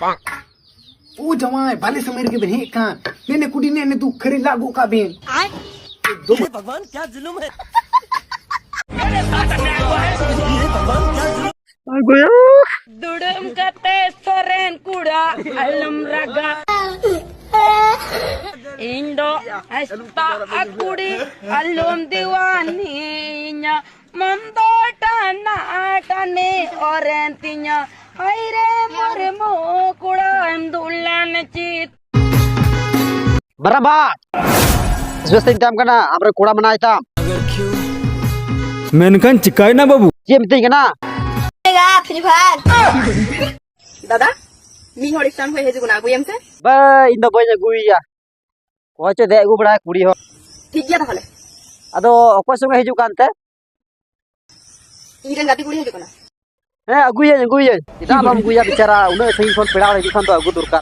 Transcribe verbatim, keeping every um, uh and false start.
ᱳ ᱡᱟᱶᱟᱭ, ᱵᱟᱞᱮ ᱥᱚᱢᱚᱭ ᱨᱮᱜᱮ ᱵᱮᱱ ᱦᱮᱡ ᱠᱟᱱ᱾ ᱱᱮ ᱱᱮ ᱠᱩᱰᱤ, ᱱᱮ ᱱᱮ ᱫᱩ ᱠᱷᱟᱹᱨᱟᱹᱭ ᱞᱟᱜ ᱜᱚᱜ ᱠᱟᱜ ᱵᱮᱱ᱾ ᱮᱠᱫᱚᱢ᱾ ᱫᱩᱲᱩᱢ ᱠᱟᱛᱮ ᱥᱚᱨᱮᱱ ᱠᱩᱲᱟ ᱟᱞᱚᱢ ᱨᱟᱜᱟ᱾ ᱤᱧ ᱫᱚ ᱦᱟᱸᱥᱫᱟ ᱠᱩᱲᱤ ᱟᱞᱚᱢ ᱫᱤᱣᱟᱱᱤᱧᱟ᱾ ᱢᱚᱱ ᱫᱚ ᱴᱟᱱᱟ ᱴᱟᱱᱤ ᱚᱨᱮᱱ ᱛᱤᱧᱟ᱾ ᱦᱟᱭ ᱨᱮ ᱢᱚᱨᱮ ᱢᱚ ᱠᱩᱲᱟᱢ ᱫᱩᱞᱟᱱ ᱪᱤᱛ᱾ ᱵᱟᱨᱟᱵᱟᱨ ᱵᱮᱥ ᱛᱮᱧ ᱛᱟᱢ ᱠᱟᱱᱟ, ᱟᱢᱨᱮ ᱠᱚᱲᱟ ᱢᱮᱱᱟᱭ ᱛᱟᱢ᱾ ᱢᱮᱱᱠᱷᱟᱱ ᱪᱤᱠᱟᱭᱱᱟ ᱵᱟᱹᱵᱩ? ᱪᱮᱫ ᱮᱢ ᱢᱤᱛᱟᱹᱧ ᱠᱟᱱᱟ? Free fire. ᱫᱟᱫᱟ, ᱢᱤᱫ ᱦᱚᱲ ᱥᱴᱟᱱ ᱦᱚᱭ ᱦᱤᱡᱩᱜ ᱠᱟᱱᱟ, ᱟᱹᱜᱩᱭᱮᱢ ᱥᱮ? ᱵᱟ, ᱤᱧ ᱫᱚ ᱵᱟᱹᱧ ᱟᱹᱜᱩᱭᱮᱭᱟ᱾ ᱚᱠᱚᱭ ᱪᱚ ᱫᱮᱡ ᱟᱹᱜᱩ ᱵᱟᱲᱟᱭᱟ ᱠᱩᱲᱤ ᱦᱚᱸ᱾ ᱴᱷᱤᱠ ᱜᱮᱭᱟ ᱛᱟᱦᱚᱞᱮ᱾ ᱟᱫᱚ ᱚᱠᱚᱭ ᱥᱚᱸᱜᱮ ᱦᱤᱡᱩᱜ ᱠᱟᱱᱛᱮ? ᱤᱧ ᱨᱮᱱ ᱜᱟᱛᱮ ᱠᱩᱲᱤ ᱦᱤᱡᱩᱜ ᱠᱟᱱᱟ᱾ ᱦᱮᱸ, ᱟᱹᱜᱩᱭᱟᱹᱧ, ᱟᱹᱜᱩᱭᱟᱹᱧ᱾ ᱪᱮᱫᱟᱜ ᱵᱟᱢ ᱟᱹᱜᱩᱭᱟ? ᱵᱮᱪᱟᱨᱟ ᱩᱱᱟᱹᱜ ᱥᱟᱺᱜᱤᱧ ᱠᱷᱚᱱ ᱯᱮᱲᱟ ᱦᱚᱲ ᱦᱤᱡᱩᱜ ᱠᱷᱟᱱ ᱫᱚ ᱟᱹᱜᱩ ᱫᱚᱨᱠᱟᱨ᱾